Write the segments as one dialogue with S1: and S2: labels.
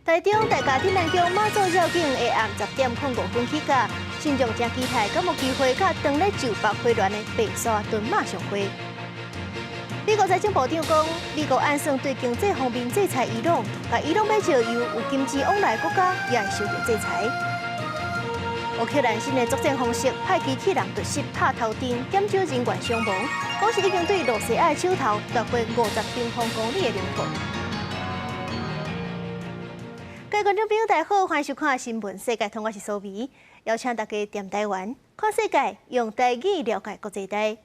S1: 台中大甲鎮瀾宮媽祖遶境下暗10點05分起駕，信眾誠期待，敢有機會佮當咧就縛花籃的白沙屯媽相會。美國財政部長講，美國按算對經濟方面制裁伊朗，共伊朗買石油有金錢往來國家也會受著制裁。烏克蘭新的作戰方式，派機器人突襲拍頭陣，減少人員傷亡。講是已經對露西亞的手頭奪回50平方公里的領土。各位觀眾朋友，大家好，歡迎收看《新聞世界通》，我是蘇眉，邀請大家踮台灣看世界，用台語了解國際大。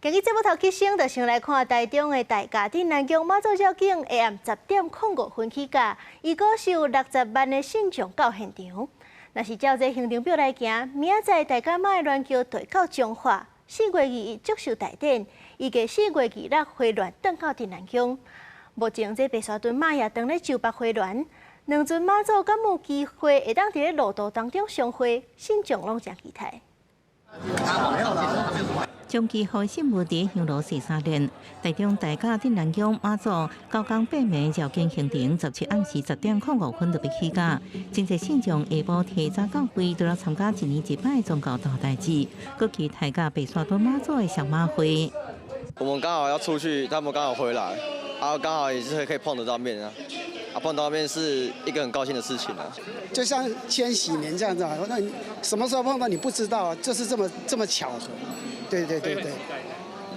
S1: 今日節目頭起先，就先來看台中的大甲鎮瀾宮媽祖遶境，下暗10點05分起駕，預估是有60萬的信眾到現場。若是照這行程表來行，明仔載大甲媽的鸞轎就會到彰化，4月21祝壽大典，預計4月26花籃轉到鎮瀾宮。目前這白沙屯媽也當咧籌縛花籃，兩尊媽祖敢有機會會當佇咧路途當中相會，信眾攏誠期待。
S2: 長期予信物佇香爐踅三輪，台中大甲鎮瀾宮媽祖九工八暝遶境行程，17暗時10點05分就欲起駕。真濟信眾下晡提早到位，除了參加一年一擺宗教大代誌，閣期待佮白沙屯媽祖的相馬會。
S3: 我們剛好要出去，他們剛好回來，啊，剛好也是可以碰得到面啊，啊，碰到面是一個很高興的事情啊。
S4: 就像千禧年這樣子，那你什麼時候碰到你不知道，就是這麼這麼巧合。對對對對，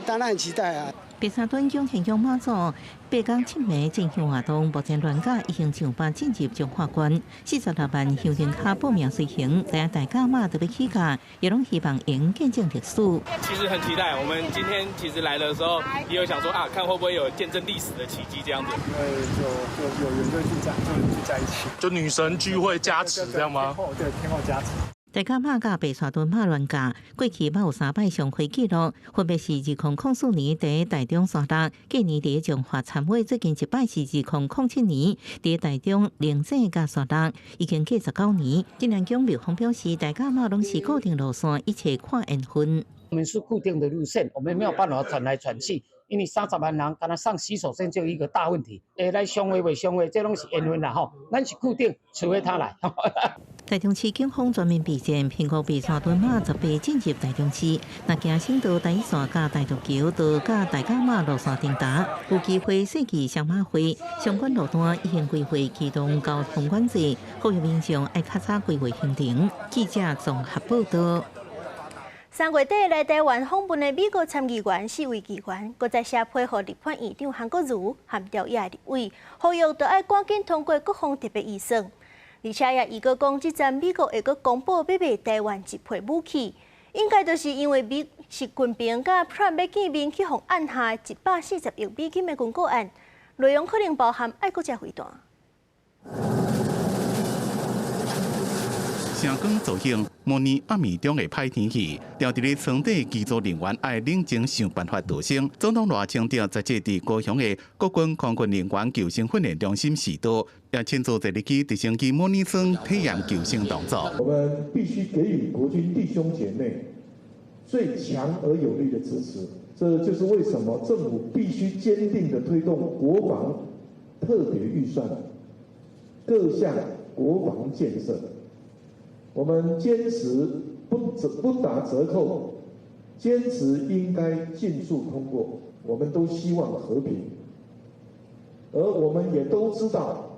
S4: 當然很期待啊！
S2: 白沙屯蔣天宮媽祖八工七暝進香活動，目前鸞駕已經上班進入彰化縣，46萬香燈跤報名隨行，大大甲媽就欲起駕，也攏希望會見證歷史。
S5: 其實很期待，我們今天其實來的時候，也有想說啊，看會不會有見證歷史的奇蹟這樣子。
S6: 因為就有緣就聚在就聚在一起，
S7: 就女神聚會加持這樣嗎？
S6: 對，天后加持。
S2: 大甲媽佮白沙屯媽鸞駕，過去捌有三擺相會紀錄，分別是2004年佇台中沙鹿，隔年佇彰化參會，最近一擺是2007年佇台中靈井佮沙鹿，已經過19年。鎮瀾宮廟方表示，大甲媽攏是固定路線，一切看緣分。
S8: 我們是固定的路線，我們沒有辦法轉來轉去，因為30萬人，敢若上洗手間就一個大問題。會來相會袂相會，這攏是緣分啦吼。咱是固定，除非他來。
S2: 台中市警方全面備戰，評估白沙屯媽18進入台中市，若行省道台一線佮台獨橋，都佮大甲媽路線頂達，有機會世紀相馬會。相關路段已經規劃啟動交通管制，呼籲民眾愛較早規劃行程。記者綜合報道。
S1: 3月底來台灣訪問的美國參議員四位議員，閣再寫批予立法院長韓國瑜和朝野立委，呼籲著愛趕緊通過國防特別預算。而且也預告講，這陣美國會閣公布欲賣台灣一批武器，應該就是因為美習近平佮川普欲見面去予按下140億美金的軍購案，內容可能包含愛國者飛彈。
S9: 聲光造型模擬暗暝中的歹天氣，牢佇咧艙底機組人員愛冷靜想辦法逃生。總統賴清德十七佇高雄的國軍空軍人員救生訓練中心視導，也親自坐入去直升機模擬艙體驗救生動作。
S10: 我們必須給予國軍弟兄姐妹最強而有力的支持，這就是為什麼政府必須堅定地推動國防特別預算各項國防建設。我們堅持不打折扣，堅持應該盡速通過。我們都希望和平，而我們也都知道，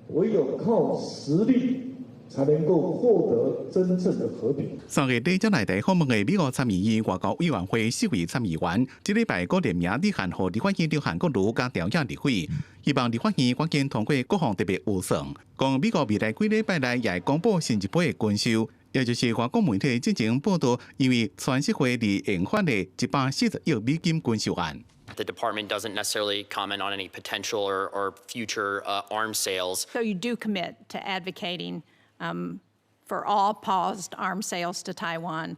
S10: 唯有靠實力才能夠獲得真正的和平。
S9: 3月底才來台訪問的美國參議院外交委員會四位參議員，這禮拜閣聯名致函予立法院長韓國瑜佮朝野立委，希望立法院趕緊通過國防特別預算。講美國未來幾禮拜內也會公布新一批的軍售，也就是外國媒體進前報道，因為川習會而引發的140億美金軍售案。
S11: The department doesn't necessarily comment on any potential or future arms sales.
S12: So you do commit to advocating for all paused arms sales to Taiwan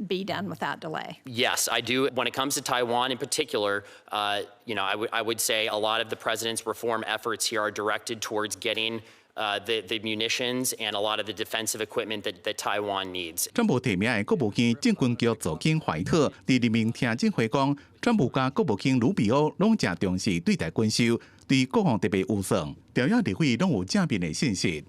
S12: be done without delay?
S11: Yes, I do. When it comes to Taiwan in particular, I would say a lot of the president's reform efforts here are directed towards getting the munitions and a lot of the defensive equipment that Taiwan needs.
S9: 川普提名的國務卿政軍局助卿懷特佇任命聽證會講，川普佮國務卿魯比歐攏誠重視對台軍售，對國防特別預算，朝野立委攏有正面的信息。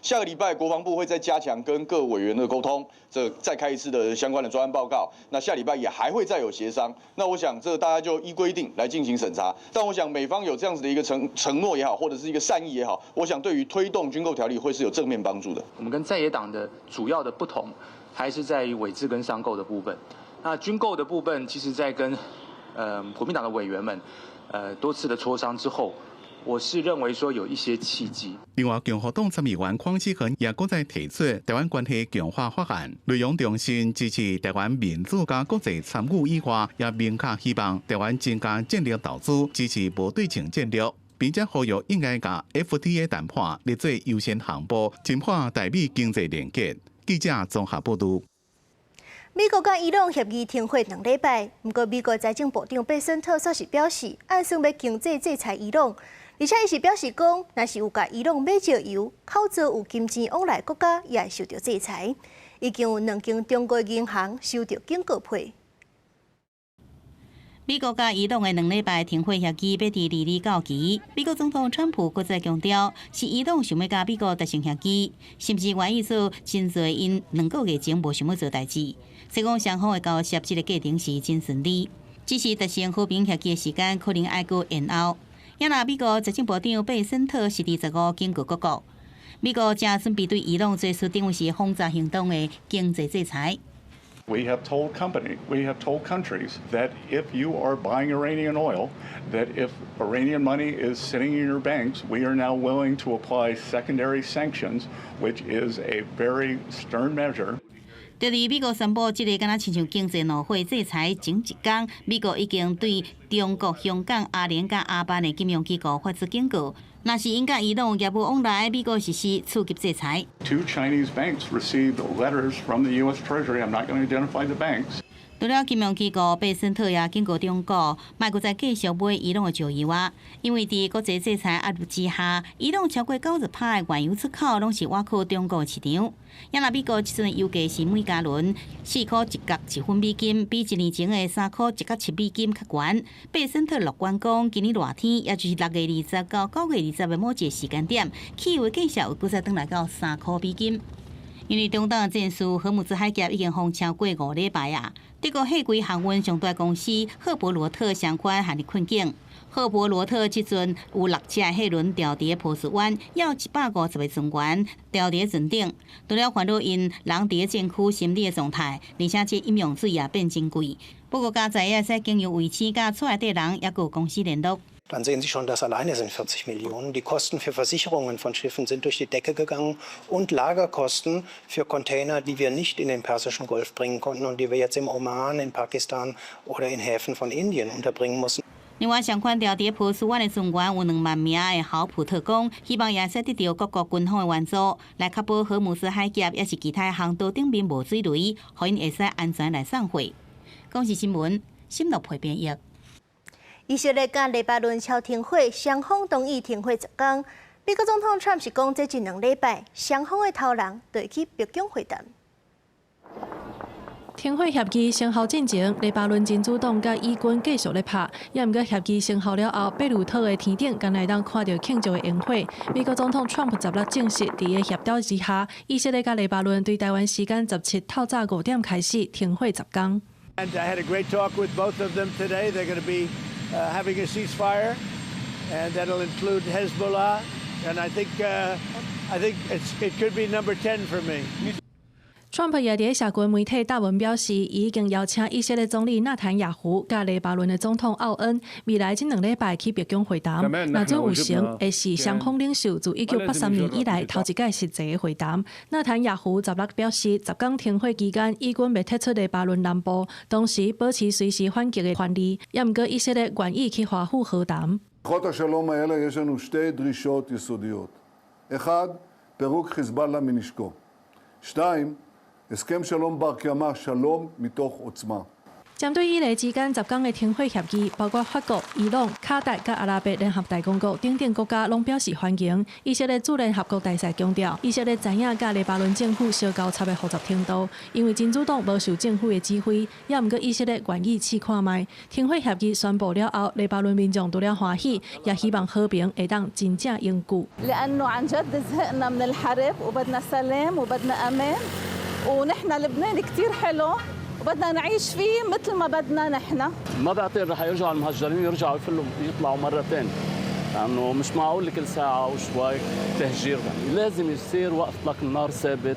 S13: 下個禮拜國防部會再加強跟各委員的溝通，這再開一次的相關的專案報告。那下禮拜也還會再有協商。那我想這大家就依規定來進行審查。但我想美方有這樣子的一個承諾也好，或者是一個善意也好，我想對於推動軍購條例會是有正面幫助的。
S14: 我們跟在野黨的主要的不同，還是在於委置跟商購的部分。那軍購的部分，其實在跟國民黨的委員們多次的磋商之後，我是認為說有一些契機。
S9: 另外，共和黨參議員鄺士恆也閣再提出台灣關係強化法案，內容重申支持台灣民主佮國際參與以外，也明確希望台灣增加戰略投資，支持無對稱戰略，並且呼籲應該共 FTA 談判列做優先項目，深化台美經濟連結。記者綜合報導。
S1: 美國佮伊朗協議停火2禮拜，毋過美國財政部長貝森特煞是表示，按算欲經濟制裁伊朗，而且伊是表示講，若是有共伊朗買石油，口座有金錢往來國家也會受著制裁。已經有兩間中國銀行收著警告批。
S2: 美國佮伊朗的2禮拜停火協議欲佇22到期。美國總統川普閣再強調，是伊朗想欲佮美國達成協議，甚至願意做真濟𪜶2個月前無想欲做代誌。所以講雙方的交涉這個過程是真順利，只是達成和平協議的時間可能愛閣延後。也若美國財政部長貝森特是佇15警告各國，美國正準備對伊朗做出等於是轟炸行動的經濟制裁。
S15: We have told company, we have told countries that if you are buying Iranian oil, that if Iranian money is sitting in your banks, we are now willing to apply secondary sanctions, which is a very stern measure.
S2: 就佇美國宣布這个敢若親像經濟怒火制裁前一工，美國已經對中國、香港、阿聯佮阿曼的金融機構發出警告，若是𪜶佮伊朗業務往來，美國實施次級制裁。
S15: Two Chinese banks received letters from the U.S. Treasury. I'm not going to identify the banks.
S2: 除了金融機構，貝森特也警告中國，莫閣再繼續買伊朗的石油啊！因為佇國際制裁壓力之下，伊朗超過90%的原油出口攏是倚靠中國市場。也若美國這陣油價是每加侖4塊1角1分美金，比一年前的3塊1角7美金較懸。貝森特樂觀講，今年熱天，也就是6月20到9月20的某一個時間點，汽油的價格會閣再轉來到3塊美金。因為中東戰事，荷姆茲海峽已經封超過5禮拜啊！德國貨櫃航運上大公司赫伯羅特相關陷入困境。赫伯羅特這陣有六隻貨輪牢佇波斯灣，有150個船員牢佇船頂。除了煩惱𪜶人佇戰區心理的狀態，而且這飲用水也變真貴。不過佳哉會使經由衛星佮厝內底人，抑閣有公司聯絡。
S16: Dann sehen Sie schon, das alleine sind 40 Millionen. Die Kosten für Versicherungen von Schiffen sind durch die Decke gegangen und Lagerkosten für Container, die wir nicht in den Persischen Golf bringen konnten und die wir jetzt im Oman, in Pakistan oder in Häfen von Indien unterbringen mussten.
S2: 另外，相款牢佇波斯灣的船員有2萬名的豪普特講，希望會使得著各國軍方的援助，來確保荷姆斯海峽抑是其他航道頂面無水雷，予𪜶會使安全來送貨。公視新聞，新樂培編譯。
S1: 以色列佮黎巴嫩敲停火，雙方同意停火10工。美國總統川普是講，這一2禮拜，雙方的頭人就會去白宮會談。
S17: 停火協議生效進前，黎巴嫩真主黨佮以軍繼續咧拍，也毋過協議生效了後，貝魯特的天頂敢會當看著慶祝的煙火。美國總統川普16證實，佇个協調之下，以色列佮黎巴嫩對台灣時間17透早5點開始停火10工。
S18: And I had a great talk with both of them today. They're going to be having a ceasefire, and that'll include Hezbollah. And I think it could be number 10 for me.
S17: 川普也佇社群媒體貼文表示，伊已經邀請以色列總理納坦雅胡佮黎巴嫩的總統奧恩，未來這2禮拜去白宮會談。若準有成，會是雙方領袖自1983年以來頭一擺實際的會談。納坦雅胡16表示，10工停火期間，以軍欲撤出黎巴嫩南部，同時保持隨時反擊的權利。也毋過以色列願意去華府和談。
S10: כוחות השלום האלה יש לנו שתי דרישות יסודיות. אחד, פירוק חיזבאללה מנשקו. שתיים, הסכם שלום בר קיימא, שלום מתוך עוצמה.
S17: 針對以黎之間10工的停火協議，包括法國、伊朗、卡達佮阿拉伯聯合大公國等等國家攏表示歡迎。以色列駐聯合國大使強調，以色列知影佮黎巴嫩政府相交插的複雜程度，因為真主黨無受政府的指揮，猶毋過以色列願意試看覓。停火協議宣布了後，黎巴嫩民眾除了歡喜，也希望和平會當真正永久。
S19: لأنه عن جد زهقنا من الحرب وبدنا سلام وبدنا أمان ونحن لبنان كثير حلو وبدنا نعيش فيه مثل ما بدنا نحن.
S20: ما بعتقد رح يرجعوا المهجرين يرجعوا يفلوا يطلعوا مرة ثانية، لأنه مش معقول كل ساعة وشوي تهجير. لازم يصير وقف إطلاق النار ثابت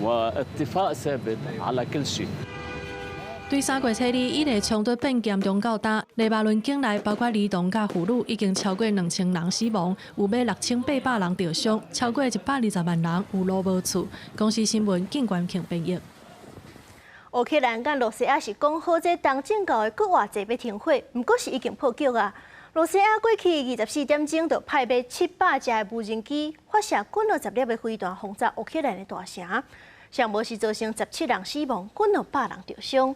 S20: واتفاق ثابت على كل شيء.
S17: 對3月初2，以黎衝突變嚴重到今，黎巴嫩境內包括兒童佮婦女已經超過2000人死亡，有欲6800人著傷，超過120萬人有路無厝。公視新聞靳關慶編譯。
S1: 烏克蘭佮羅西亞是講好這東正教的復活節欲停火，毋過是已經破局啊！羅西亞過去24點鐘就派欲700架的無人機發射幾若十粒的飛彈轟炸烏克蘭的大城，上無是造成17人死亡，幾若百人著傷。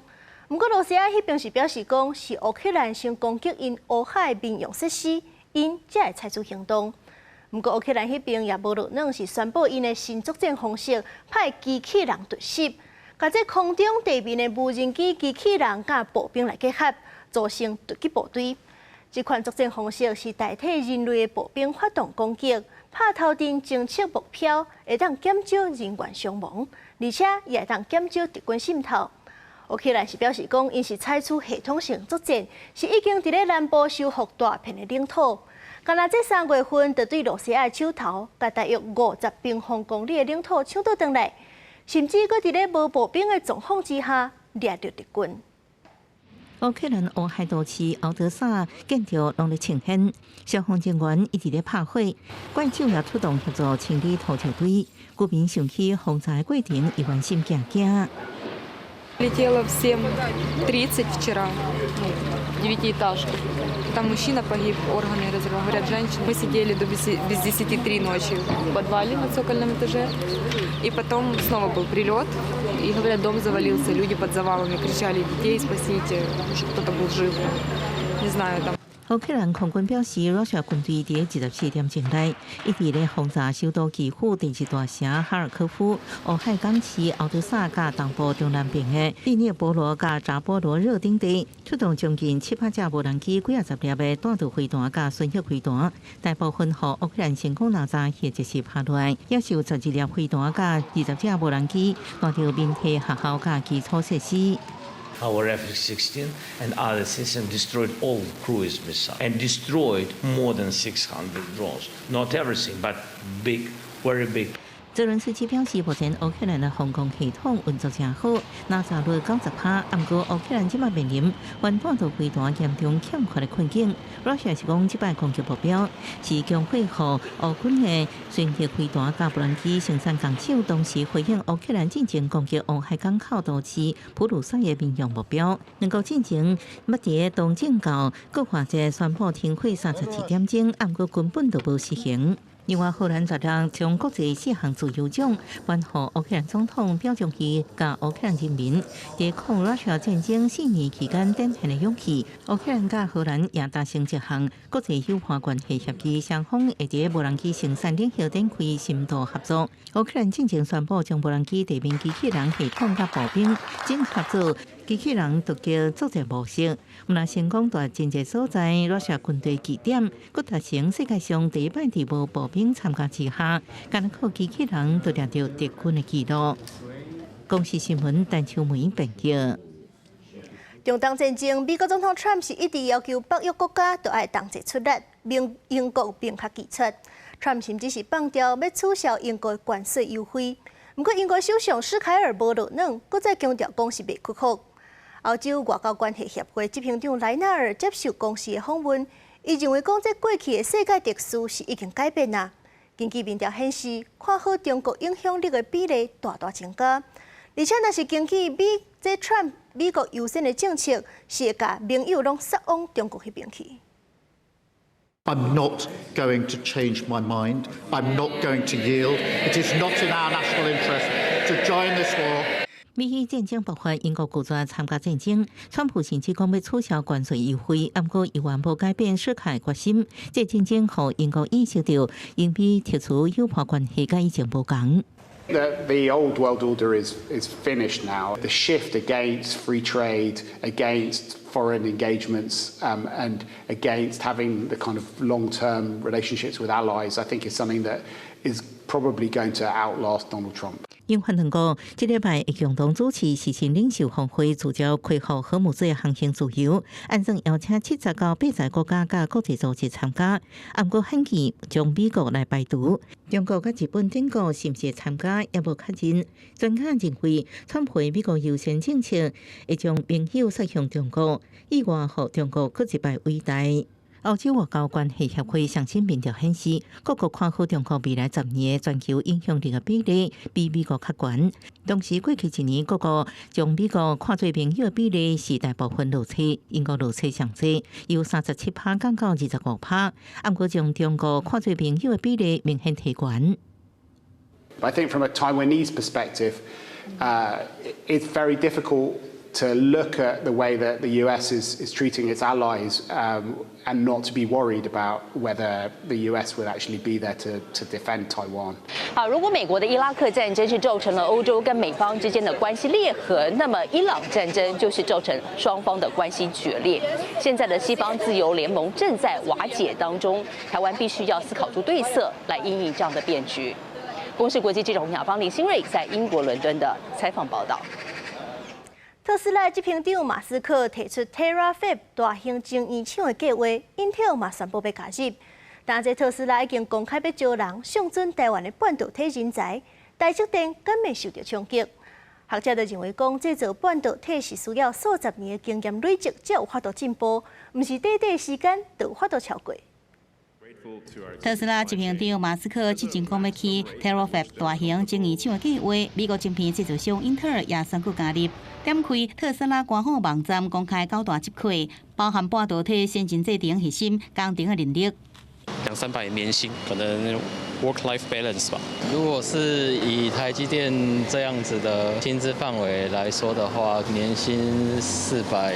S1: 毋過羅西亞彼邊是表示講，是烏克蘭先攻擊𪜶烏海民用設施，𪜶才會採取行動。毋過烏克蘭彼邊也無落軟，是宣布𪜶的新作戰方式，派機器人突襲，共這空中地面的無人機、機器人佮步兵來結合，組成突擊部隊。這款作戰方式是代替人類的步兵發動攻擊，拍頭陣偵測目標，會當減少人員傷亡，而且也會當減少敵軍滲透。烏克蘭是表示講，𪜶是採取系統性作戰，是已經佇咧南部收復大片的領土。干焦這3月份，就對羅西亞的手頭，共大約50平方公里的領土搶倒轉來，甚至閣佇咧無步兵的狀況之下，掠著敵軍。
S2: 烏克蘭烏海都市敖德薩建築攏咧衝煙，消防人員一直咧拍火，怪手也出動協助清理土石堆，居民想起轟炸的過程，猶原心驚驚。
S21: Летело в 7:30 вчера, ну, девятиэтажка. Там мужчина погиб, органы разорвало. Говорят, женщина. Мы сидели до 2:50 ночи в подвале на цокольном этаже. И потом снова был прилет. И, говорят, дом завалился, люди под завалами кричали: «Детей спасите», чтобы кто-то был жив. Не знаю, там.
S2: 烏克蘭空軍表示，羅西亞軍隊佇24點鐘內一直咧轟炸首都基輔、第二大城哈爾科夫、烏海港市敖德薩佮東部中南邊的第聶波羅佮扎波羅熱等地，出動將近700架無人機、幾仔十粒的彈道飛彈佮巡弋飛彈，大部分予烏克蘭成功拿炸或者是拍落來，也是有12粒飛彈佮20架無人機彈著民體學校佮基礎設施。
S22: Our F-16 and other systems destroyed all cruise missiles and destroyed more than 600 drones. Not everything, but big, very big.
S2: 澤倫斯基表示，目前烏克蘭的防空系統運作誠好，命中率90%。毋過烏克蘭這擺面臨反彈道飛彈嚴重欠缺的困境。羅西亞是講，這擺攻擊目標是供貨予烏軍的巡弋飛彈佮無人機生產工廠，同時回應烏克蘭進前攻擊烏海港口都市普魯薩的民用目標。兩國進前捌佇東正教復活節宣布停火32點鐘，毋過根本就無實行。另外，荷蘭昨日將國際四項自由獎頒予烏克蘭總統，表彰伊佮烏克蘭人民佇抗羅西亞戰爭4年期間展現的勇氣。烏克蘭佮荷蘭也達成一項國際友伴關係協議，雙方會佇無人機生產領域展開深度合作。烏克蘭進前宣布將無人機地面機器人系統佮步兵整合做機器人突擊作戰模式，毋但成功奪真濟所在羅西亞軍隊據點，閣達成世界上第一擺佇無步兵參加之下，干焦靠機器人就掠著敵軍的紀錄。公視新聞陳秋梅編譯。
S1: 中東戰爭，美國總統川普是一直要求北約國家都愛同齊出力，英國明確拒絕。川普甚至是放調欲取消英國的關稅優惠。毋過英國首相施凱爾無落軟，閣再強調講是袂屈服。歐洲外交關係協會執行長萊納爾接受公視的訪問，伊認為講這過去的世界秩序是已經改變啦。根據民調顯示，看好中國影響力的比例大大增加，而且若是根據美這川美國優先的政策，是會共盟友攏煞往中國彼邊去。
S23: I'm not going to change my mind. I'm not going to yield. It is not in our national interest to join this war.
S2: 美伊戰爭爆發，英國拒絕參加戰爭。川普甚至講欲取消關稅優惠，毋過猶原無改變釋開決心。這戰爭予英國意識到，英美剔除友伴關係佮以前無仝。
S3: The old world order is finished now. The shift against free trade, against foreign engagements, and against having the kind of long-term relationships with allies, I think is something that is probably going to outlast Donald Trump.
S2: 英法兩國這禮拜會共同主持時新領袖峰會，聚焦恢復荷姆茲航行自由，按算邀請70到80個國家佮國際組織參加，毋過罕見將美國來排除。中國佮日本等國是毋是參加猶無確認。專家認為，川普美國優先政策會將盟友殺向中國，意外予中國閣一擺偉大。歐洲外交關係協會上新民調顯示，各國看好中國未來10年的全球影響力的比例比美國較懸。同時，過去一年各國將美國看做盟友的比例是大部分落差，英國落差上濟，由37趴降到25趴。毋過將中國看做盟友的比例明顯提懸。
S3: I think from a Taiwanese perspective, it's very difficult to look at the way that the US is treating its allies and not to be worried about whether the US would actually be there to defend Taiwan.
S4: 好，如果美國的伊拉克戰爭是造成了歐洲跟美方之間的關係裂痕，那麼伊朗戰爭就是造成雙方的關係決裂。現在的西方自由聯盟正在瓦解當中，台灣必須要思考出對策來因應這樣的變局。公視國際記者洪雅芳、林新瑞在英國倫敦的採訪報道。
S1: 特斯拉執行長馬斯克提出 Terafab 大型晶圓廠的計劃，英特爾嘛宣布欲加入。但這特斯拉已經公開欲招人，上準台灣的半導體人才，台積電敢會受著衝擊？學者就認為講，製造半導體是需要數十年的經驗累積，才有法度進步，毋是短短時間就有法度超過。
S5: 特斯拉執行長馬斯克之前講欲起 Terafab 大型晶圓廠的計劃，美國晶片製造商英特爾也宣布加入。點開特斯拉官方網站公開九大職缺，包含半導體先進製程核心工程的能力。
S24: 兩三百年薪，可能 work-life balance 吧。
S25: 如果是以台積電這樣子的薪資範圍來說的話，年薪400、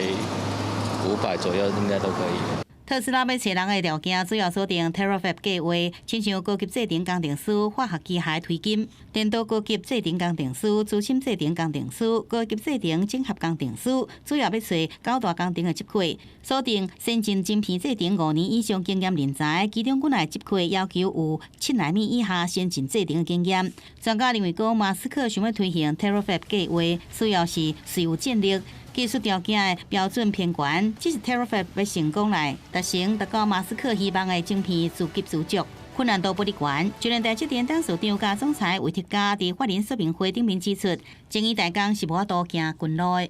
S25: 500左右應該都可以。
S5: 特斯拉欲揣人的條件主要鎖定 Terafab 計劃，親像高級製程工程師、化學機械推金、電腦高級製程工程師、資深製程工程師、高級製程整合工程師，主要欲揣九大工程的職缺，鎖定先進晶片製程5年以上經驗人才，其中幾個職缺要求有7納米以下先進製程的經驗。專家認為講，馬斯克想欲推行 Terafab 計劃，需要是稅務戰略。技術條件的標準偏懸，只是 Terafab 欲成功來達成達到馬斯克希望的晶片自給自足，困難度不離懸。就連台積電董事長佮總裁魏哲家佇法人說明會頂面指出，晶圓代工是無法度行近路的。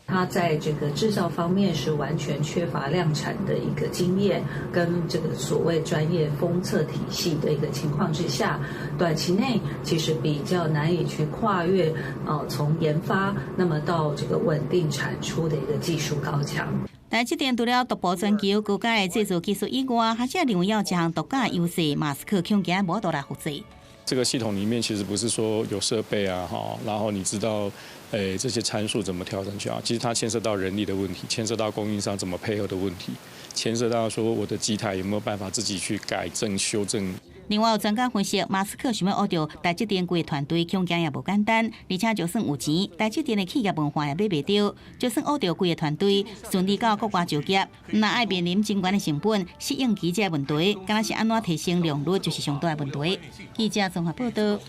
S26: 他在這個製造方面是完全缺乏量產的一個經驗，跟這個所謂專業封測體系的一個情況之下，短期內其實比較難以去跨越，哦，從研發那麼到這個穩定產出的一個技術高牆。
S5: 台積電除了獨步全球高階的製造技術以外，學者認為有一項獨家優勢，馬斯克恐驚無法度來複製。
S27: 這個系統裡面其實不是說有設備啊，哈，然後你知道，誒，這些參數怎麼調上去啊？其實它牽涉到人力的問題，牽涉到供應商怎麼配合的問題，牽涉到說我的機台有沒有辦法自己去改正修正。
S5: 另外有專家分析，馬斯克想欲挖著台積電規個團隊，恐驚也無簡單。而且就算有錢，台積電的企業文化也買袂著。就算挖著規個團隊順利到國外就業，若愛面臨真懸的成本、適應期這個問題，敢若是按怎提升良率，就是上大的問題。記者綜合報道。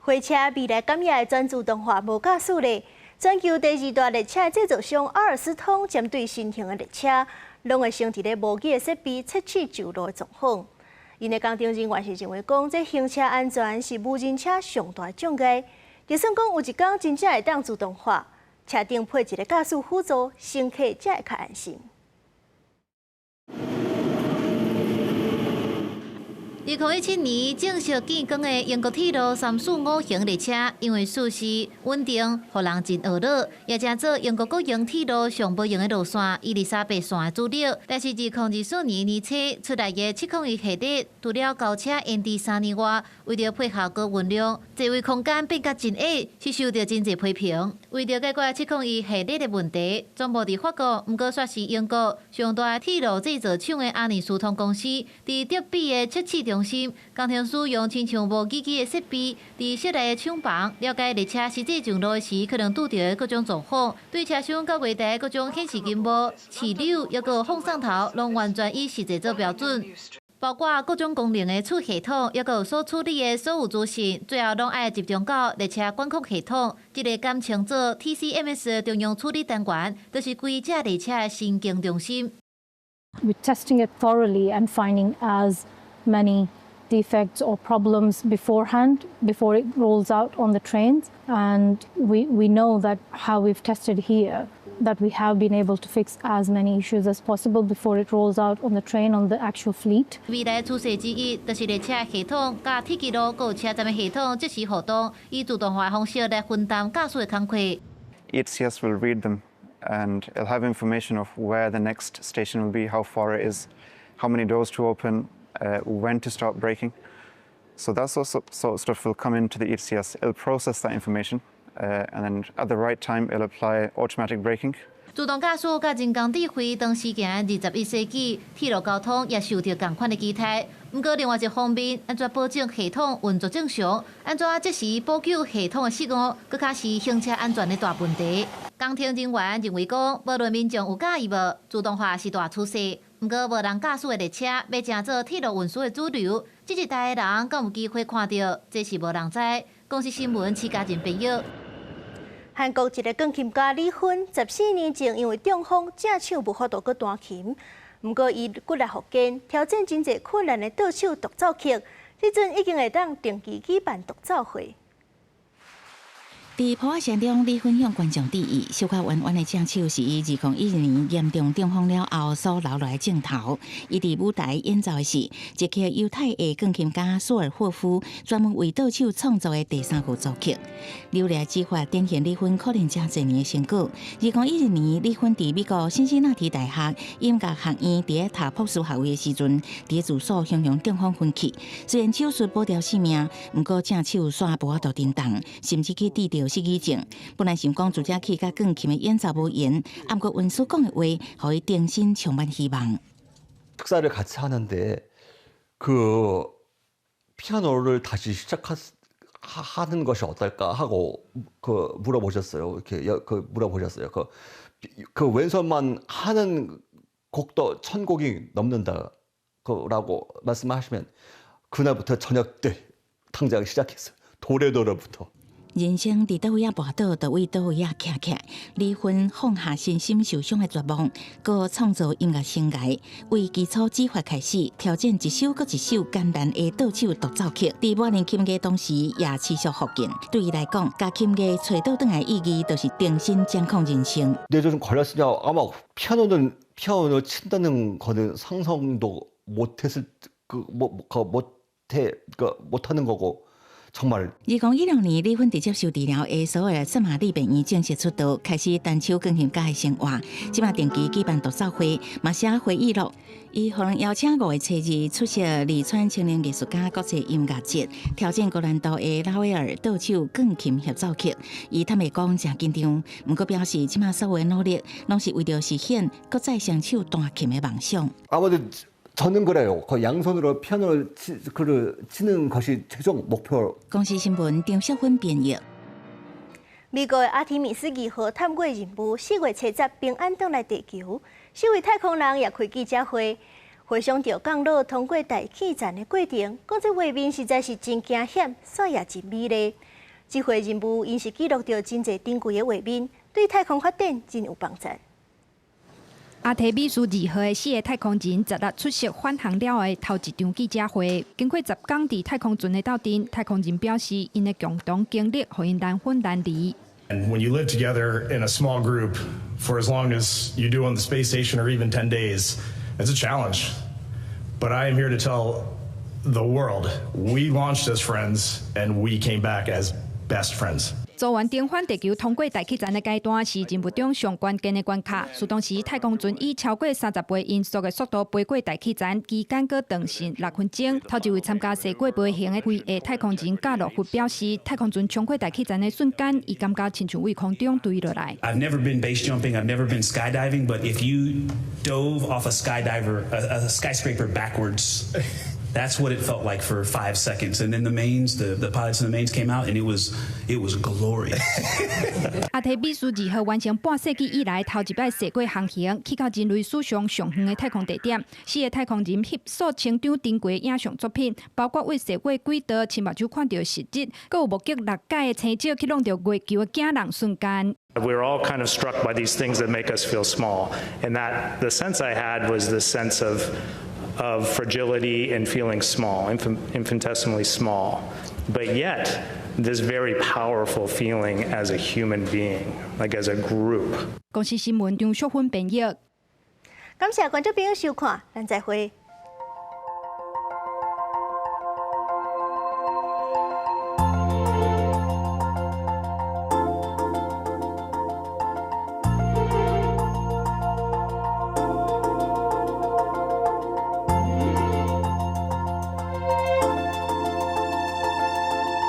S1: 火車未來敢也會全自動化無駕駛咧？全球第二大列車製造商阿爾斯通針對新型的列車，攏會先佇咧模擬的設備測試就路的狀況。𪜶的工程人員是認為講，這行車安全是無人車上大障礙。就算講有一工真正會當自動化，車頂配一个駕駛輔助，乘客才會較安心。
S5: 2017年正式建工的英國鐵路345型列車，因為舒適穩定，予人真懊惱，也成做英國國營鐵路上無閒的路線伊麗莎白線的主力。但是2024年年初出來的701系列，除了交車延遲3年外，為著配合高運量，座位空間變甲真狹，是受著真濟批評。為著解決701系列的問題，總部佇法國，毋過煞是英國上大鐵路製造廠的阿爾斯通公司，佇德比的測試中心，工程師用親像無機器的設備，佇室內的廠房了解列車實際上路的時可能拄著的各種狀況，對車廂到月台各種顯示螢幕、磁溜，抑閣放送頭，攏完全以實際做標準。包括各種功能的次系統，抑閣所處理的所有資訊，最後攏愛集中到列車管控系統。這個簡稱做 TCMS 的中央處理單元，就是規隻列車的神經中心。
S6: We're testing it thoroughly and finding as many defects or problems beforehand before it rolls out on the trains. And we know that how we've tested here, that we have been able to fix as many issues as possible before it rolls out on the train on the actual fleet.
S5: 未來趨勢之一，就是列車系統佮鐵支路閣車站的系統即時互動，以自動化方式來分擔駕駛的工課。
S7: ETCS will read them and it'll have information of where the next station will be, how far it is, how many doors to open, when to start braking. So that sort of stuff will come into the ETCS. It'll process that information and then at the right time it'll apply automatic braking.
S5: 自動駕駛佮人工智慧同時行21世紀，鐵路交通也受著仝款的期待。毋過另外一方面，按怎保證系統運作正常？按怎即時補救系統的失誤，閣較是行車安全的大問題。工程人員認為講，無論民眾有佮意無，自動化是大趨勢。毋過無人駕駛的列車欲成做鐵路運輸的主流，這一代的人敢有機會看著？這是無人知。公視新聞，徐家仁編譯。
S1: 韓國一个鋼琴家李勳，14年前因為中風，正手無法度閣彈琴。毋過伊骨力復健，挑戰真濟困難的倒手獨奏曲，這陣已經會當定期舉辦獨奏會。
S5: 佇抱仔聲中，李芬向觀眾致意，小可彎彎的正手是伊2012年嚴重中風了後所留落來的症頭。伊佇舞台演奏的是捷克猶太裔鋼琴家舒爾霍夫專門為倒手創作的第三號組曲。流利指法展現李芬苦練遮濟年的成果。2012年，李芬佇美國辛辛那提大學音樂學院佇咧讀博士學位的時陣，佇住所雄雄中風昏去。雖然手術保著性命，毋過正手煞無法度振動，甚至去治著失語症。本來想講自這起佮鋼琴的演奏無緣，毋過恩師講的話，予伊重新充滿希望。
S8: 특사를 같이 하는데 그 피아노를 다시 시작하는 것이 어떨까 하고 그 물어보셨어요. 이렇게 그 물어보셨어요. 그 왼손만 하는 곡도 1,000곡이 넘는다라고 말씀하시면 그날부터 저녁 때 당장 시작했어요. 도레도레부터.
S5: 人生佇佗位仔跋倒，就為佗位仔徛起來。李芬放下身心受傷的絕望，閣創造音樂生涯，為基礎指法開始挑戰一首閣一首艱難的倒手獨奏曲。佇磨練琴藝同時，也持續復健。對伊來講，共琴藝揣倒轉來意義，就是重新掌控人生。
S8: 뇌졸중 걸렸으냐 아마 피아노는 피아노 친다는 거는 상상도 못했을 그뭐 그 못해 그 못하는 거고 정말
S5: 2016年，李芬佇接受治療的所謂聖瑪麗病院正式出道，開始單手鋼琴家的生活。這擺定期舉辦獨奏會，嘛寫回憶錄。伊予人邀請5月初2出席利川青年藝術家國際音樂節，挑戰高難度的拉威爾倒手鋼琴協奏曲。伊坦白講誠緊張，毋過表示這擺所有的努力，攏是為著實現閣再雙手彈琴的夢想。
S8: 아무래도 저는 그래요. 그 양손으로 피아노를 치, 그 치는 것이 최종 목표.
S5: 公視新聞張淑芬編譯。
S1: 美國的阿提米斯2號探月任務4月70平安轉來地球，四位太空人也開記者會，回想著降落通過大氣層的過程，講這畫面實在是真驚險，煞也真美麗。這回任務𪜶是記錄著真濟珍貴的畫面，對太空發展真有幫助。
S11: 阿提米斯2號的四个太空人十六出席返航了後的頭一場記者會。經過10工佇太空船的鬥陣，太空人表示，𪜶的共同經歷，予𪜶難分難離。
S12: And when you live together in a small group for as long as you do on the space station or even 10 days, it's a challenge. But I am here to tell The world. We launched as friends and we came back as best friends.
S11: 組員重返地球通過大氣層的階段是任務中上關鍵的關卡。事當時太空船以超過30倍音速的速度飛過大氣層，期間閣長近6分鐘。頭一位參加踅過飛行的非裔太空人加洛夫表示，太空船衝過大氣層的瞬間，伊感覺親像對空中墜落來。
S9: I've never been base jumping, I've never been skydiving, but if you dove off a skydiver, a skyscraper backwards, that's what it felt like for 5 seconds. And then the pilots in the mains came out, and it was glorious.
S11: 阿提米斯二號完成半世紀以來頭一擺踅過航行，去到人類史上上遠的太空地點。四個太空人翕數千張珍貴影像作品，包括對踅過軌道親目睭看著實質，閣有目擊六改的星石去挵著月球的驚人瞬間。
S10: We're all kind of struck by these things that make us feel small, and that the sense I had was the sense of fragility and feeling small, infinitesimally small, but yet this very powerful feeling as a human being, like as a group.
S11: 公視新聞張淑芬編譯。
S1: 感謝觀眾朋友收看，咱再會。